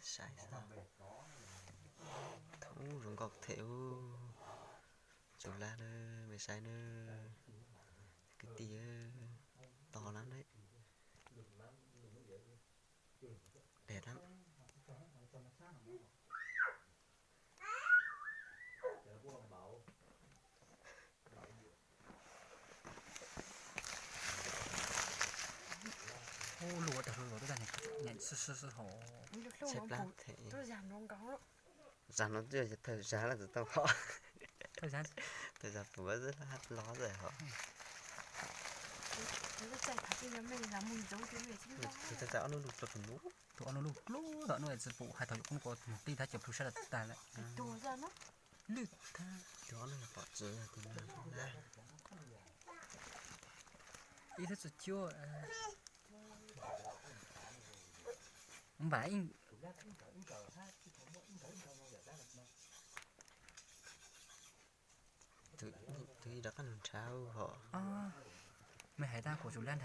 Saib xwb. Thoob zoo nkauj them ub. Tsuv lab na, mej saib na. Kwv tij, to lab na. Deg lab. Ub, luj ua tag luj los twb tag, nyeem sib sib sib hos. Tshaib plab them. Zag no twb yog thawj zag lawm tsis tau hos. Thawj zag puav xwb los xwb hos. Tus txais ob lub luj rau tus nus. Tus ob lub luj pluj tom no tsis pum hais thaum yuav kub kua mus tij thab ces plhu sab tag lawm. Lwj thab tus ob lub yog pom txwv tus no. Ib thab txug cuab. Npam ib. Tus ib rov qab lug nrhav hos. Mej hais tag kuv tsuv lab